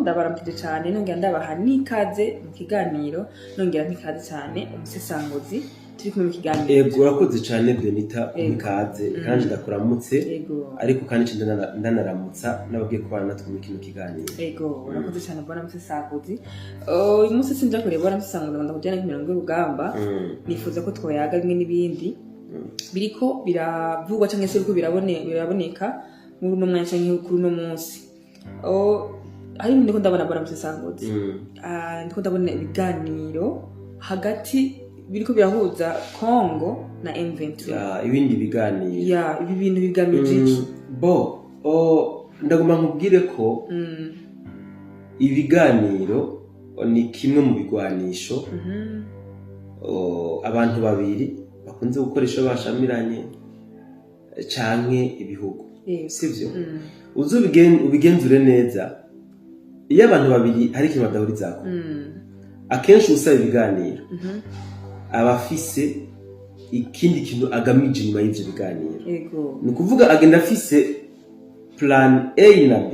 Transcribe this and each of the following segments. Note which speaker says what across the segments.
Speaker 1: Ndabaramukije cyane, nongera ndabaha n'ikaze mu kiganiro, nongera n'ikaze cyane umusesanguzi turi kumwe mu kiganiro.
Speaker 2: Ego, urakoze cyane Benita.
Speaker 1: Ego.
Speaker 2: Ikaze kandi ndakuramutse.
Speaker 1: Ego.
Speaker 2: Ariko kandi nce ndanaramutsa n'abagiye kubana natwe muri kino kiganiro.
Speaker 1: Ego, urakoze cyane, bwana musesanguzi. Uyu munsi sinja kureba bwana musesanguzi ngo ndakujyane ku mirongo y'urugamba. Nifuza ko twoyaga bimwe n'ibindi biriko biravugwa cyangwa se biriko biraboneka muri uno mwanya canke kuri uno munsi. Hari ibintu ndiko ndabona, bwana musesanguzi. Ndiko ndabona ibiganiro hagati biriko birahuza Congo na M23.
Speaker 2: Ya, ibindi biganiro.
Speaker 1: Ya, ibi bintu bigamije iki?
Speaker 2: Bo ndagomba nkubwire ko ibiganiro ni kimwe mu bigwanisho abantu babiri bakunze gukoresha iyo bashamiranye canke ibihugu. Sivyo? Uze ubigenzure neza, iyo abantu babiri hari ikintu badahurizako, akenshi usaba ibiganiro aba afise ikindi kintu agamije inyuma y'ivyo biganiro. Ni ukuvuga agenda afise plan A na B,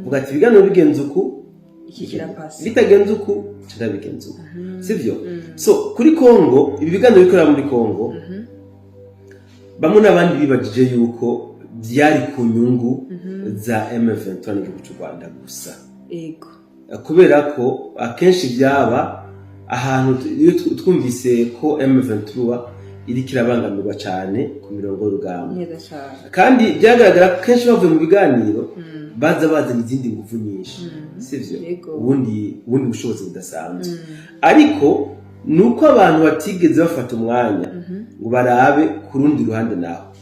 Speaker 2: uvuga ati ibiganiro bigenze uku,
Speaker 1: iki kirapasi,
Speaker 2: bitagenze uku ndabigenza uku, sivyo? So kuri Congo, ibi biganiro bikorera muri Congo, bamwe n'abandi bibagije yuko byari ku nyungu za M23 n'igihugu cy'u Rwanda gusa. Kubera ko akenshi byaba ahantu iyo twumvise ko M23 iriko irabangamirwa cyane ku mirongo y'urugamba.
Speaker 1: Neza cyane.
Speaker 2: Kandi byagaragara ko kenshi bavuye mu biganiro baza bazana izindi nguvu nyinshi, sivyo?
Speaker 1: Yego.
Speaker 2: Ubundi bushobozi budasanzwe. Ariko ni uko abantu batigeze bafata umwanya ngo barabe ku rundi ruhande naho.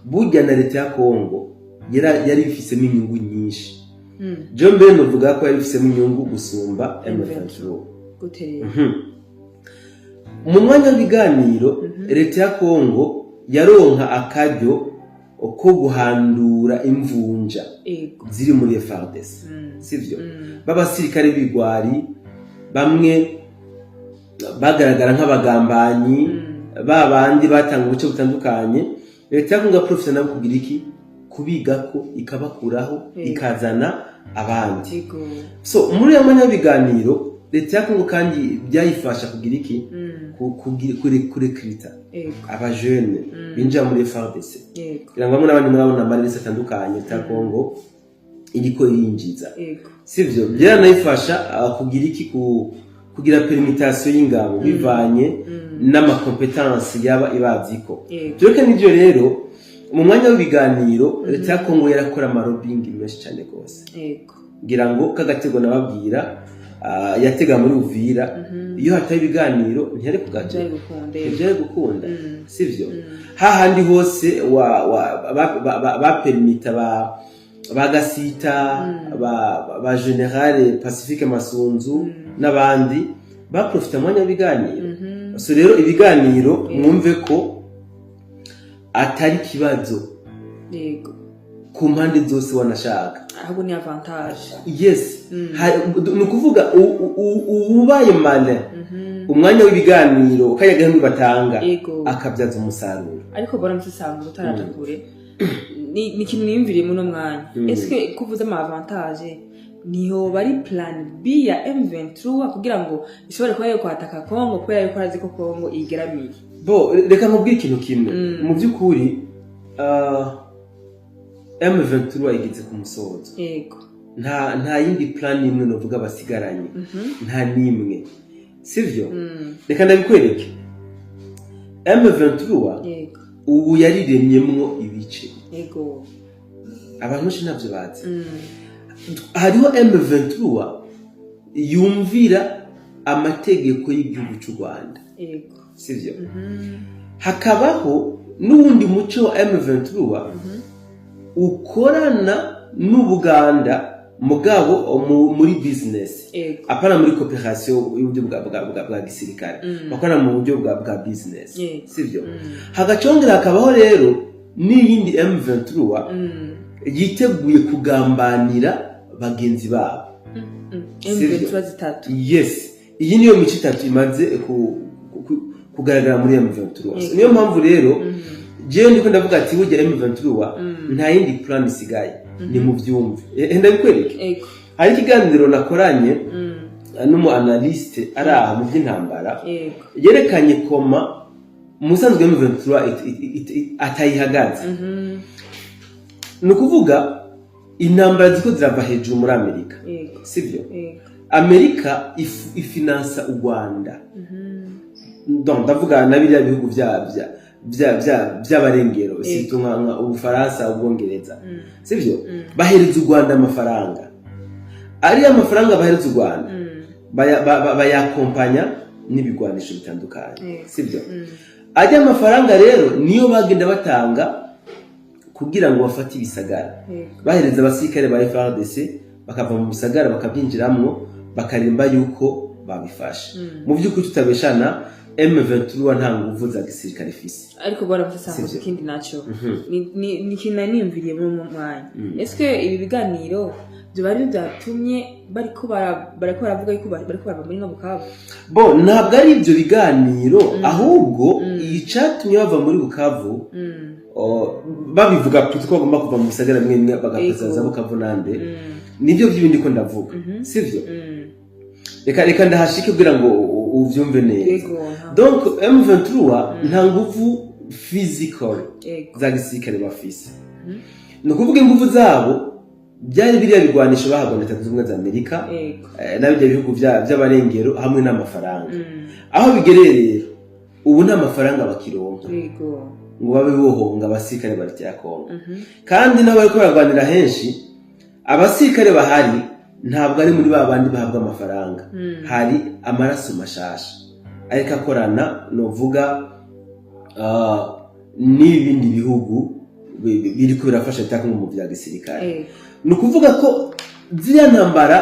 Speaker 2: Burya na leta ya Kongo yari ifisemo inyungu nyinshi. Jewe mbere novuga ko yari ifisemo inyungu gusumba M23.
Speaker 1: Gute rero?
Speaker 2: Mu mwanya w'ibiganiro, leta ya Kongo yaronka akaryo ko guhandura imvunja ziri muri FARDC, sivyo? B'abasirikare b'ibigwari, bamwe bagaragara nk'abagambanyi, ba bandi batanga ubuce butandukanye. Leta ya Kongo yaprofita nabo kugira iki? Kubigako, ikabakuraho, ikazana abandi. So muri uyo mwanya w'ibiganiro, leta ya Kongo kandi byayifasha kugira iki? Kurekrita abajene binjira muri FARDC, kugira ngo bamwe n'abandi murabona amareresi atandukanye leta ya Kongo iriko yinjiza, sivyo? Byaranayifasha kugira iki? Kugira permutation y'ingabo bivanye n'ama compétences yaba ibaziko. Tureke n'ivyo rero, mu mwanya w'ibiganiro leta ya Kongo yarakora ama lobbying menshi cyane rwose. Ngira ngo kagatego nababwira, yatega muri Uvira, iyo hataba ibiganiro ntiyari kugatega.
Speaker 1: Byari gukunda.
Speaker 2: Ntibyari gukunda, sivyo? Hahandi hose wa ba permita ba Gasita, ba Général Pacifique Masunzu n'abandi baprofita mu mwanya w'ibiganiro. So rero ibiganiro, mwumve ko atari ikibazo ku mpande zose wanashaka.
Speaker 1: Ahubwo ni avantage.
Speaker 2: Yes. Ni ukuvuga uwubaye malin, umwanya w'ibiganiro kajya gahembwe batanga akabyaza umusaruro.
Speaker 1: Ariko bora musesanzwe utaraja kure, ni ikintu niyumviriye muno mwanya. Eske ko uvuze ama avantage, niho bari plan B ya M23 kugira ngo ishobore kuba yo kwataka Congo, kubera yuko arazi ko Congo igeramiye?
Speaker 2: Bo reka nkubwire ikintu kimwe. Mu by'ukuri, M23 igeze ku musozo. Nta yindi plan imwe novuga basigaranye, nta n'imwe, sivyo? Reka ndabikwereke. M23 ubu yariremyemwo ibice. Abantu benshi ntabyo bazi. Hariho M23 yumvira amategeko y'igihugu cy'u Rwanda, sivyo? Hakabaho n'uwundi muco wa M23 ukorana n'Ubuganda, mugabo muri business, apana muri coopération y'uburyo bwa gisirikare. Bakorana mu buryo bwa business, sivyo? Hagacongera hakabaho rero n'iyindi M23 yiteguye kugambanira bagenzi babo. Sivyo?
Speaker 1: M23 zitatu.
Speaker 2: Yes, iyi niyo mico itatu imaze kugaragara muri M23. Niyo mpamvu rero jewe ndiko ndavuga ati burya M23 nta yindi plan isigaye. Ni mu byumve. Ndabikwereke. Hari ikiganiro nakoranye n'umu analyste ari aho mu by'intambara, yerekanye koma musanzwe M23 atayihagaze. Ni ukuvuga intambara ziko zirava hejuru muri Amerika, sibyo?
Speaker 1: Yego.
Speaker 2: Amerika ifinansa u Rwanda. Donc ndavuga na biriya bihugu vya vy'abarengero, surtout nka Ubufaransa, Ubwongereza, sivyo? Bahereza u Rwanda amafaranga. Ariya mafaranga bahereza u Rwanda, bayakompanya n'ibigwanisho bitandukanye, sivyo? Ajya amafaranga rero niyo bagenda batanga kugira ngo bafate ibisagara, bahereza abasirikare ba FARDC, bakava mu bisagara bakabyinjiramwo, bakarimba yuko babifashe. Mu by'ukuri tutabeshana, M23 nta nguvu za gisirikare ifise.
Speaker 1: Ariko bwana Musasanguzi,
Speaker 2: Sivyo.
Speaker 1: ikindi naco ni ikintu nari niyumviriye muri uno mwanya: eske ibi biganiro vyoba ari vyatumye bariko baravuga yuko bariko barava muri no Bukavu?
Speaker 2: Bo ntabwo ari ibyo biganiro, ahubwo icatumye bava muri Bukavu, babivuga ko bagomba kuva mu bisagara bimwe bimwe bagakoza za Bukavu nande, nibyo by'ibindi ko ndavuga, sivyo? Reka ndahashike kugira ngo uvyumve neza.
Speaker 1: Yego.
Speaker 2: Donc M23 nta nguvu physical za gisirikare bafise. Ni ukuvuga inguvu zabo byari biriya bigwanisho bahabwa na Leta Zunze Ubumwe za Amerika, na bijya bihugu vy'abarengero hamwe n'amafaranga. Aho bigereye rero ubu, nta mafaranga bakironka ngo babe bohonga abasirikare ba leta ya Kongo. Kandi nabo bariko bararwanira henshi, abasirikare bahari ntabwo ari muri ba bandi bahabwa amafaranga. Hari amaraso mashasha ariko akorana, novuga, n'ibindi bihugu biriko birafasha leta ya Kongo mu vya gisirikare. Ni ukuvuga ko ziriya ntambara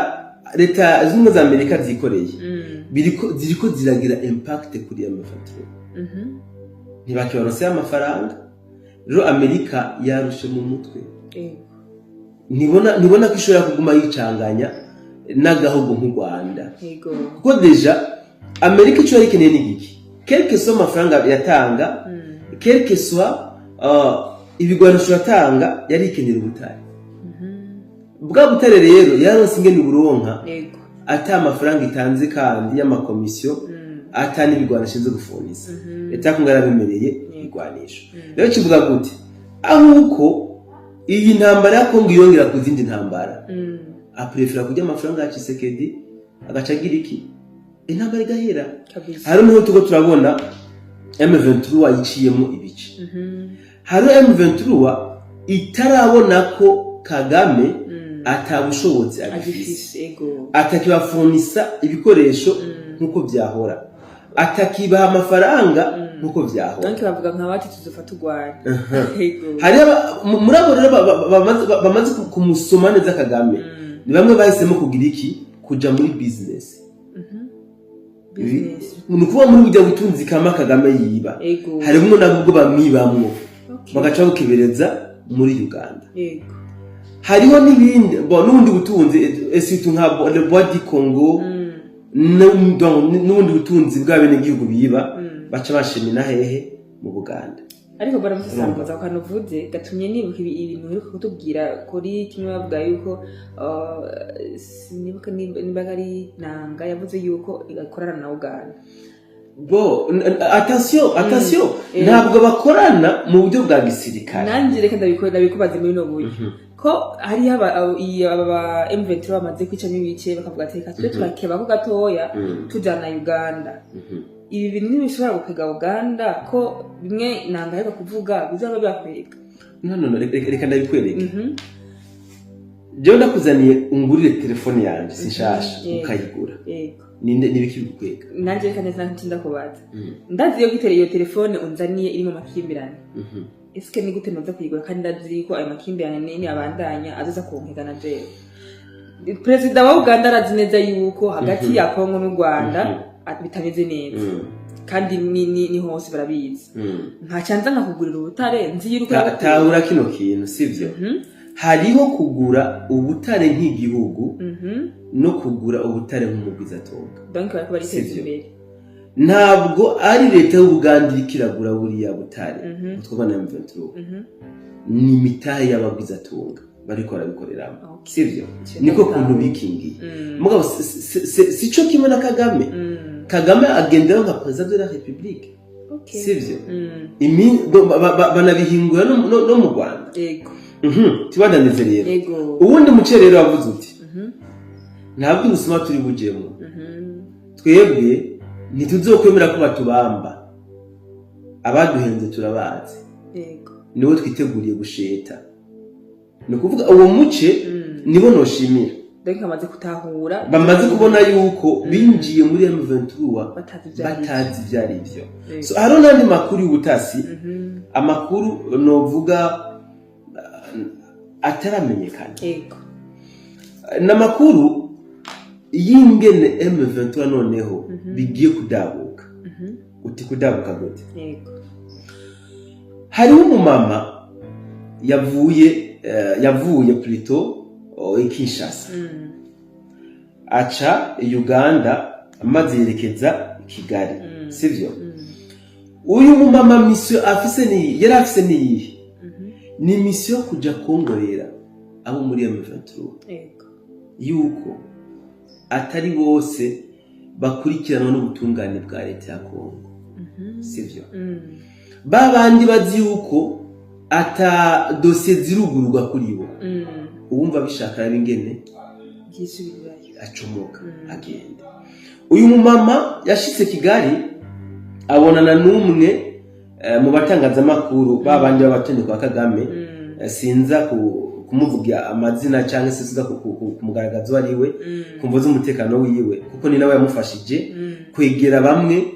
Speaker 2: Leta Zunze Ubumwe za Amerika zikoreye, ziriko ziragira impact kuri M23. Ntibakibaronse amafaranga rero, Amerika yarushe mu mutwe. Ntibona ko ishobora kuguma yicanganya n'agahugu nk'u Rwanda, kuko déjà Amerika icyo yari ikeneye ni igiki? Quelque soit amafaranga yatanga, quelque soit ibigwanisho yatanga, yari ikenera ubutare. Bwa butare rero yaronse ingene uburonka ata amafaranga itanze kandi y'amakomisiyo, ata n'ibigwanisho ize gufunisa. Leta ya Kongo yarabemereye ibigwanisho. Rero kivuga gute aho uko iyi ntambara ya Kongo yongera ku zindi ntambara, aprefera kurya amafaranga ya Tshisekedi, agaca agira iki, intambara igahera. Hari niho tuko turabona M23 yiciyemo ibice. Hari M23 itarabona ko Kagame atabushobozi agifise,
Speaker 1: agifise, ego.
Speaker 2: Atakibafunisa ibikoresho nk'uko byahora, atakibaha amafaranga nk'uko byahora.
Speaker 1: Donc bavuga nka bati tuzofata u Rwanda, ego.
Speaker 2: Hari muri abo rero bamaze kumusoma neza Kagame, ni bamwe bahisemo kugira iki, kuja muri business.
Speaker 1: Business.
Speaker 2: Ni ukuvuga muri burya butunzi kama Kagame yiba, harimwo nabwo bamwibamwo, bagaca bukibereza muri Uganda. Hariho n'ibindi bo, n'ubundi butunzi, surtout nka le bois du Congo, donc n'ubundi butunzi bw'abenegihugu biba, baca bashimina hehe? Mu Buganda.
Speaker 1: Ariko baramusasambuza ku kantu uvuze gatumye nibuka ibintu uheruka kutubwira kuri kimwe, bavuga yuko sinibuka nimba ari Nanga yavuze yuko ikorana na Uganda.
Speaker 2: Bo attention, attention, ntabwo bakorana mu buryo bwa gisirikare.
Speaker 1: Nanjye reka ndabikubaze muri buno buryo, ko hariho aba ba M23 bamaze kwicamo ibice, bakavuga ati reka tube turakeba ko gatoya, tujana Uganda. Ibi bintu ntibishobora gukwega Uganda ko bimwe Nanga aheruka kuvuga bizaba byakwega?
Speaker 2: No, no, no, reka ndabikwereke. Jewe ndakuzaniye ungurire telefone yanje si nshasha, ukayigura, ninde nibiki bigukwega?
Speaker 1: Nanjye reka neza ntinda kubaza. Ndazi yo gitera iyo telefone unzaniye irimo amakimbirane. Ese ni gute noza kuyigura kandi ndazi yuko ayo makimbirane nini abandanya azoza kunkega na jewe? Perezida wa Uganda arazi neza yuko hagati ya Kongo n'u Rwanda bitameze neza, kandi ni hose barabizi. Ntacanza nkakugurira ubutare nzi yuko
Speaker 2: Tahura kino kintu, sivyo? Hariho kugura ubutare nk'igihugu no kugura ubutare nk'umugwizatunga.
Speaker 1: Donc bariko bariteza
Speaker 2: Sivyo.
Speaker 1: imbere.
Speaker 2: Ntabwo ari leta y'Ubuganda iriko iragura buriya butare butwarwa na M23, ni imitahe y'abagwizatunga. Bariko barabikoreramo. Sivyo?
Speaker 1: Ico
Speaker 2: Niko
Speaker 1: ndabitahura.
Speaker 2: kuntu bikingiye. Mugabo sico kimwe na Kagame. Kagame agenderaho nka président de la République. Sivyo? Banabihingura no mu Rwanda. Tubandanize rero. Uwundi muce rero wavuze uti ntabwo ubusuma turi bujemo, twebwe ntituzokwemera ko batubamba, abaduhenze turabazi, nibo twiteguriye gusheta. Ni ukuvuga uwo muce nibo noshimira.
Speaker 1: Donc bamaze gutahura.
Speaker 2: Bamaze kubona yuko binjiye muri M23
Speaker 1: batazi ivyo ari byo.
Speaker 2: Batazi ibyo ari byo. So hariho n'andi makuru y'ubutasi, amakuru novuga ataramenyekana, ni amakuru y'ingene M23 noneho bigiye kudabuka. Uti kudabuka gute? Hariho umumama yavuye plutôt i Kinshasa, aca i Uganda, maze yerekeza i Kigali. Sivyo? Uyu mumama mission afise ni yari afise niyihe? Ni mission yo kuja kongorera abo muri M23 yuko atari bose bakurikiranwa n'ubutungane bwa leta ya Kongo. Sivyo? Ba bandi bazi yuko ata dosiye zirugururwa kuri bo, uwumva bishaka yaba ingene
Speaker 1: yisubirirayo,
Speaker 2: acomoka, agenda. Uyu mumama yashitse Kigali, abonana n'umwe mu batangazamakuru ba bandi b'abatoni kwa Kagame. Sinza kumuvuga amazina cyangwa se sinza kumugaragaza uwo ari we ku mvo z'umutekano wiwe, kuko ni nawe yamufashije kwegera bamwe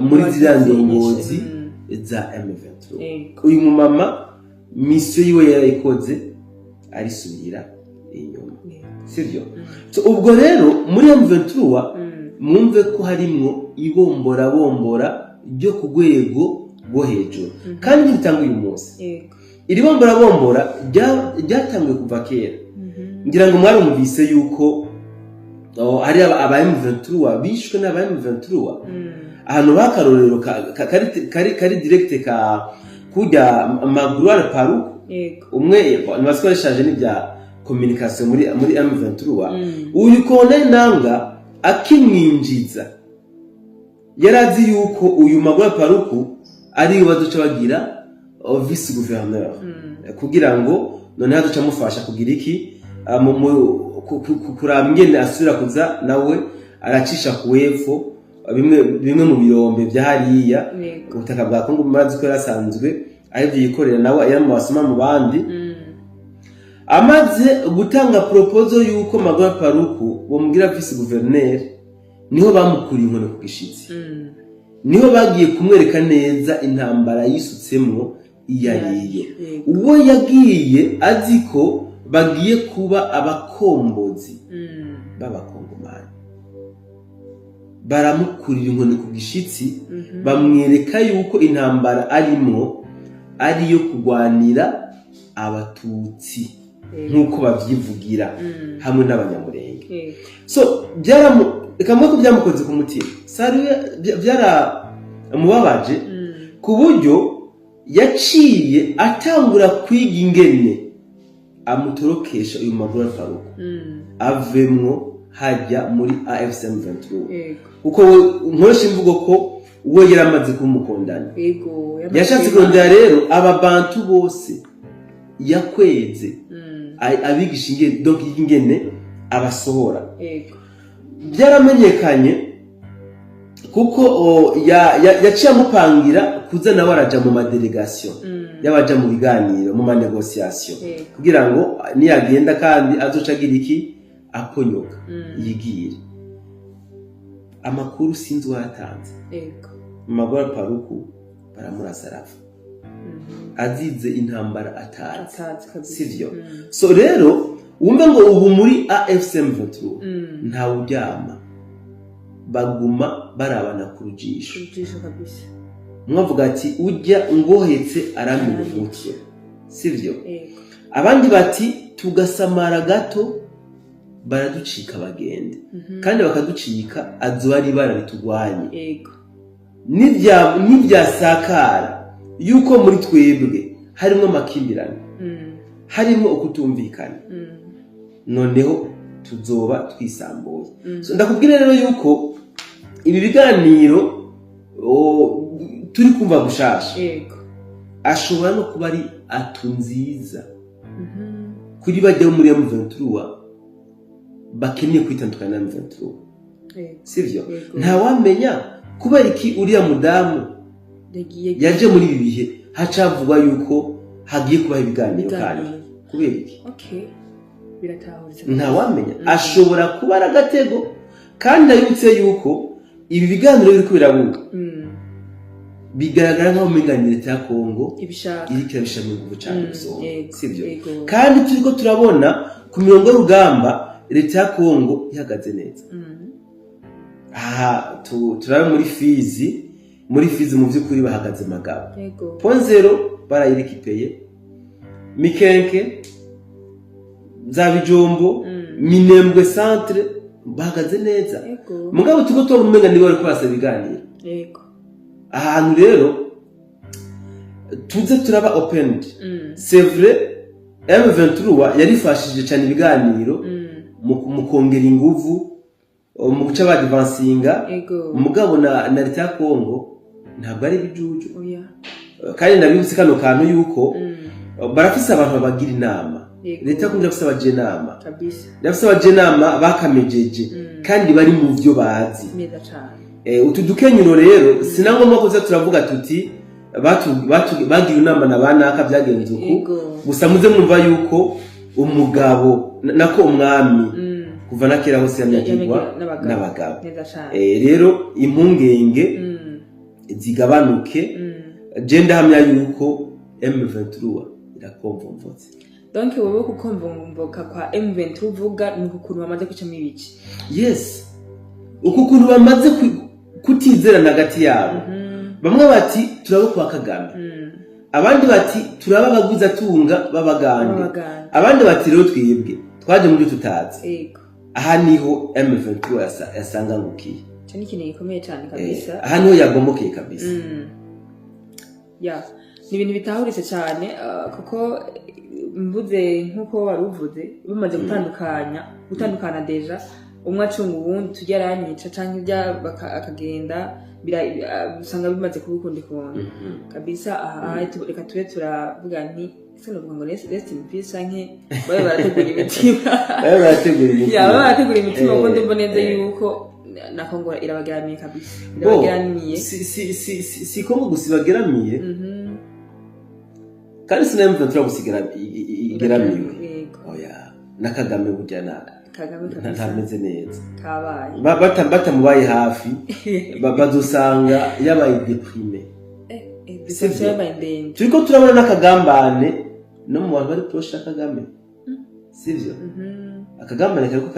Speaker 2: muri ziriya ndongozi za M23. Uyu mumama mission yiwe yarayikoze, arisubira inyuma. Sivyo? So, ubwo rero muri M23 mwumve ko harimwo ibomborabombora ryo ku rwego rwo hejuru, kandi ntibitanga uyu munsi. Iri bomborabombora ryatanguye kuva kera. Ngira ngo mwarumvise yuko hari aba M23 bishwe n'aba M23 ahantu bakarorero kari direct ka kujya Magloire Paruku. Umwe ntibasikoreshaje n'ibya communication muri M23. Uyu Corneille Nanga akimwinjiza yari azi yuko uyu Magloire Paruku ari we bazoca bagira vice gouverneur, kugira ngo noneho azoca amufasha kugira iki? Kuraba ingene asubira kuza nawe aracisha ku wepfo bimwe bimwe mu birombe vya hariya, ubutaka bwa Kongo. Murazi ko yarasanzwe arivyo yikorera, nawe yari mu basoma mu bandi. Amaze gutanga proposal yuko Magloire Paruku bomubwira vice gouverneur, niho bamukuriye inkoni ku gishitsi. Niho bagiye kumwereka neza intambara yisutsemwo iyo ariyo. Uwo yagiye azi ko bagiye kuba abakombozi b'abakongomani, baramukurira inkoni ku gishitsi, bamwereka yuko intambara arimwo ari iyo kurwanira abatutsi nk'uko bavyivugira, hamwe n'abanyamurenge. So byaramu reka mvuge ko byamukoze ku mutima, sariwe byaramubabaje, ku buryo yaciye atangura kwiga ingene amutorokesha uyu Magloire Paruku, avemwo hajya muri AFC M23, kuko we nkoresha imvugo ko we yari amaze kumukondana. Yashatse kurondera rero aba bantu bose yakweze, abigisha ingene, donc ingene abasohora. Byaramenyekanye kuko yaciye amupangira kuza nawe araja mu ma délégation y'abaja mu biganiro, mu ma négociations, kugira ngo niyagenda kandi azoca agira iki, aponyoka, yigire. Amakuru sinzi uwayatanze, Magloire Paruku baramurasa arapfa, azize intambara atazi.
Speaker 1: Atazi kabisa.
Speaker 2: Sivyo? So rero wumve ngo ubu muri AFC M23 ntawuryama, baguma barabana ku rujisho.
Speaker 1: Ujisho kabisa.
Speaker 2: Umwe avuga ati ujya ngohetse aramira umutwe, sivyo?
Speaker 1: Yego.
Speaker 2: Abandi bati tugasamara gato baraducika bagende, kandi bakaducika azoba ari ibara ritugwanye. Nibyasakara yuko muri twebwe harimo amakimbirane, Harimo ukutumvikana, noneho tuzoba twisambuye. So, ndakubwira rero yuko ibi biganiro turi kumva gushasha ashobora no kuba ari atout nziza kuri bajya muri M23 bakeneye kwitandukanya na M23, sivyo?
Speaker 1: Yego.
Speaker 2: Ntawamenya kubera iki uriya mudamu
Speaker 1: Yagiye
Speaker 2: yaje muri ibi bihe hacavugwa yuko hagiye kubaho ibiganiro kandi.
Speaker 1: Ibiganiro.
Speaker 2: Kubera iki?
Speaker 1: Okay, biratahuritse.
Speaker 2: Ntawamenya, ashobora kuba ari agatego. Kandi ndabibutse yuko ibi biganiro biriko birabuga bigaragara nk'aho umenga ni leta ya Kongo
Speaker 1: ibishaka
Speaker 2: iriko irabishiramo inguvu cane gusumba, sivyo?
Speaker 1: Yego.
Speaker 2: Kandi turiko turabona ku mirongo y'urugamba leta ya Kongo ihagaze neza. Aha turabe muri Fizi. Muri Fizi mu by'ukuri bahagaze magabo. Point Zéro barayirekipeye, Mikenke, za Bijombo, Minembwe centre bahagaze neza. Mugabo turiko tubona umenga nibo bariko barasaba ibiganiro. Ahantu rero tuze turaba opened. C'est vrai, M23 yarifashije cyane ibiganiro mu kongera inguvu, mu guca badivansinga. Mugabo na leta ya Kongo ntabwo ari ibijuju.
Speaker 1: Oya.
Speaker 2: Kandi nabibutse kano kantu yuko barafise abantu babagira inama. Leta ya Kongo irafise abajenama, irafise abajenama bakamejeje kandi bari mu vyo bazi.
Speaker 1: Neza cane.
Speaker 2: Utu dukenyuro rero sina ngombwa kuza turavuga tuti bagira inama na banaka, byagenze uku. Gusa muze mwumva yuko umugabo nako umwami kuva na kera hose yamyagirwa
Speaker 1: n'abagabo.
Speaker 2: N'abagabo.
Speaker 1: Neza cane.
Speaker 2: Rero impungenge zigabanuke. Je ndahamya yuko M23 irakomvomvotse.
Speaker 1: Donc wowe kukomvomvoka kwa M23 uvuga ni ukuntu bamaze gucamo ibice?
Speaker 2: Yes, uku kuntu bamaze kutizerana hagati yabo. Bamwe bati turaba kwa Kagame, abandi bati turaba abaguzatunga b'Abagande,
Speaker 1: b'Abagande.
Speaker 2: Abandi bati rero twebwe twaje mu byo tutazi. Aha niho M23 yasangangukiye.
Speaker 1: Ico ni ikintu gikomeye cane kabisa.
Speaker 2: Aha niho yagomokeye kabisa.
Speaker 1: Ya, ni ibintu bitahuritse cyane, kuko mvuze nk'uko wari uvuze, bamaze gutandukanya, gutandukana déjà, umwe acunga uwundi, tujya aranyica canke ujya akagenda, usanga bimaze kuba ukundi kuntu kabisa. Aha reka tube turavuga nti ese novuga ngo rest in peace canke babe barategura imitima?
Speaker 2: Babe barategura imitima.
Speaker 1: Ya, babe barategura imitima, kuko ndumva neza yuko na Kongo irabageramiye kabisa.
Speaker 2: Bo,
Speaker 1: Irabageramiye.
Speaker 2: si Kongo gusa ibageramiye, kandi si na M23 gusa igeramiwe. Oya, na Kagame burya na
Speaker 1: Kagame kabisa.
Speaker 2: Ntameze neza.
Speaker 1: Kabaye.
Speaker 2: Batamubaye hafi bazosanga yabaye déprimé.
Speaker 1: Depression
Speaker 2: Sivyo?
Speaker 1: yabaye ndende.
Speaker 2: Turiko turabona n'akagambane no mu bantu bari proche ya Kagame, sivyo? Akagambane kariko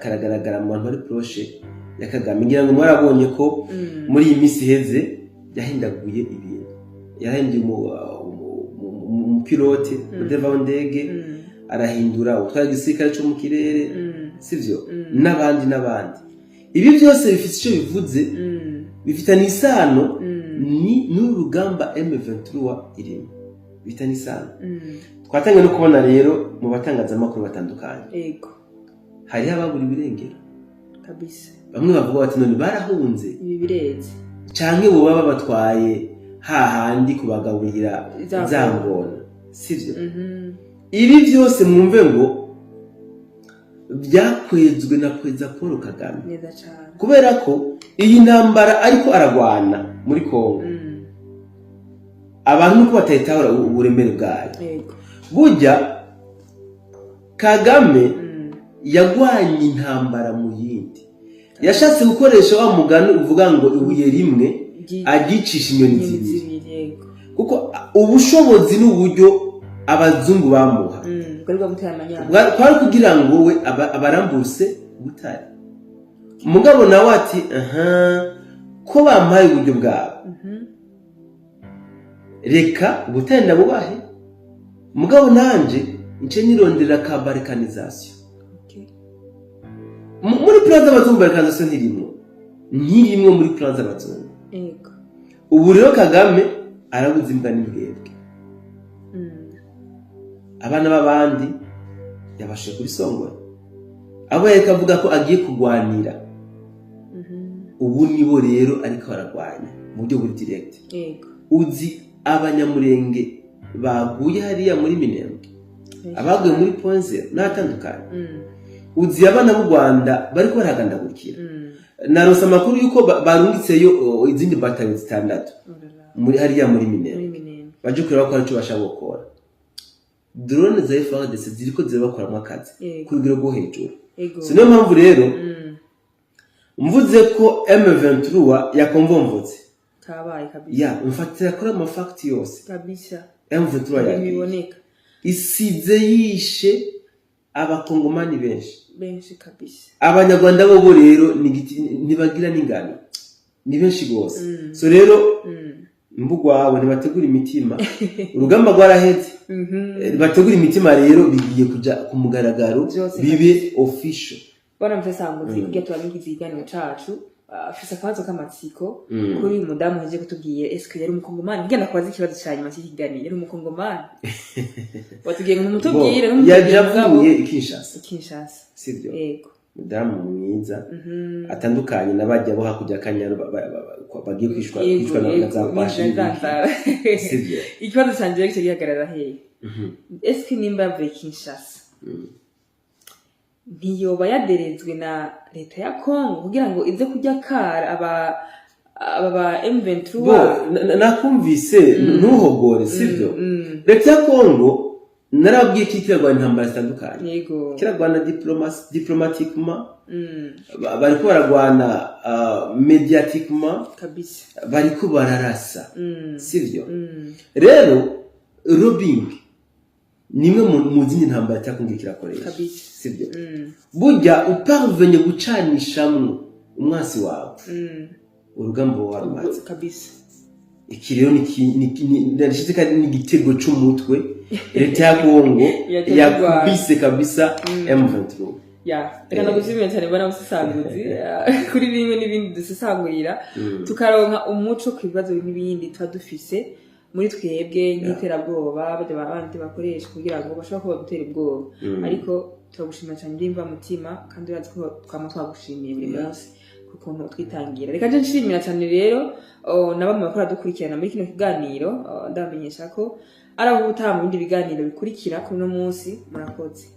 Speaker 2: karagaragara mu bantu bari proche ya Kagame. Ngira ngo mwarabonye ko muri iyi minsi iheze yahindaguye ibintu, yarahinduye umupilote udeva w'indege, arahindura utwara igisirikare cyo mu kirere, sivyo? N'abandi n'abandi. Ibi byose bifite icyo bivuze, bifitanye isano ni n'urugamba M23 irimo, bifitanye isano. Twatangiye no kubona rero mu batangazamakuru batandukanye hariho ababura ibirengero. Bamwe bavuga bati none barahunze,
Speaker 1: Ibi bireze.
Speaker 2: canke boba babatwaye hahandi kubagaburira
Speaker 1: za
Speaker 2: za ngona, sivyo?
Speaker 1: Mhm.
Speaker 2: Ibi byose mwumve ngo byakwezwe na Perezida Paul Kagame.
Speaker 1: Neza cane.
Speaker 2: Kubera ko iyi ntambara ariko aragwana muri Kongo, abantu nuko batayitahura uburemere bwayo. Burya Kagame yagwanye intambara mu yindi, yashatse gukoresha wa mugani uvuga ngo ibuye rimwe aryicisha inyoni
Speaker 1: inyoni
Speaker 2: zibiri.
Speaker 1: Zibiri, yego.
Speaker 2: Kuko ubushobozi n'uburyo abazungu bamuha
Speaker 1: Bwari bwamuteye amanyanga.
Speaker 2: Kwari kugira ngo we abarambuse ubutare. Mugabo nawe ati aha ko bampaye uburyo bwabo, reka ubutare ndabubahe, mugabo nanje nce nirondera ka balkanisation. Muri plan z'abazungu balkanisation ntirimwo, ntirimwo muri plan z'abazungu. Ubu rero Kagame arabuze imbwa n'imbwebwe. Abana b'abandi yabashije kubisongora, abo yariko avuga ko agiye kugwanira, ubu nibo rero ariko baragwanya mu buryo buri direct. Uzi Abanyamurenge baguye hariya muri Minembwe, abaguye muri Point Zéro n'ahatandukanye? Uzi abana b'u Rwanda bariko barahagandagurikira? Narose amakuru yuko barungitseyo izindi batayo zitandatu
Speaker 1: Oh là là.
Speaker 2: muri hariya muri Minembwe,
Speaker 1: Muri Minembwe.
Speaker 2: baje kureba ko hari ico bashaka gukora. Drone za FARDC ziriko zirabakoramwo akazi ku rugero rwo hejuru. So niyo mpamvu rero mvuze ko M23 yakomvomvotse.
Speaker 1: Kabaye kabisa.
Speaker 2: Ya, mfatira kuri ama facts yose. M23
Speaker 1: Ibintu
Speaker 2: yagiye
Speaker 1: biboneka.
Speaker 2: Isize yishe Abakongomani benshi.
Speaker 1: Benshi kabisa.
Speaker 2: Abanyarwanda bobo rero ni ntibagira n'ingano, ni benshi rwose. So rero mbugwawe ntibategura imitima, urugamba rwaraheze. Bategura imitima rero, bigiye kuja ku mugaragaro,
Speaker 1: Vyose.
Speaker 2: bibe official.
Speaker 1: Bwana Musesanguzi, kugira turangize ikiganiro cacu, afise akabazo k'amatsiko kuri uyu mudamu ahejeje kutubwira. Eske yari Umukongomani? Kugira ndakubaze ikibazo ca nyuma cy'ikiganiro, yari Umukongomani? Watubwiye ngo numutubwire.
Speaker 2: Bo, yaje avuye i Kinshasa.
Speaker 1: Kinshasa.
Speaker 2: Sivyo?
Speaker 1: Yego.
Speaker 2: Mudamu mwiza, atandukanye n'abajya bo hakurya y'Akanyaru bagiye kwishwa kwicwa na za kwashi n'ibiki. Sivyo?
Speaker 1: Ikibazo canje rero kica gihagarara hehe? Eske nimba yavuye Kinshasa, ntiyoba yaderezwe na leta ya Congo kugira ngo ize kurya kara aba ba M23?
Speaker 2: Bo nakumvise, ntuhogore, sivyo? Leta ya Congo narabwiye ko kiragwana intambara zitandukanye. Kiragwana diplomatiquement, bariko baragwana médiatiquement, bariko bararasa, sivyo? Rero lobbying ni imwe mu zindi ntambara leta ya Congo iriko irakoresha, sivyo? Burya uparvenye gucanishamwo umwansi wawe, urugamba uba warumaze. Iki rero ndashize kandi ni igitego c'umutwe leta ya Congo
Speaker 1: Yateye u Rwanda.
Speaker 2: yakubise kabisa M23.
Speaker 1: Ya, reka ndagushimire cyane, mbona musesanguzi, kuri bimwe n'ibindi dusesangurira, tukaronka umuco ku bibazo n'ibindi tuba dufise muri twebwe nk'iterabwoba bajya abandi bakoresha kugira ngo bashobore kuba gutera ubwoba. Ariko turagushimira cyane by'imva mutima, kandi urazi ko twama twagushimiye buri munsi ku kuntu utwitangira. Reka nje nshimira cyane rero, na bamwe bakora dukurikirana muri kino kiganiro, ndabamenyesha ko ari abo ubutaha mu bindi biganiro bikurikira kuri uno munsi. Murakoze.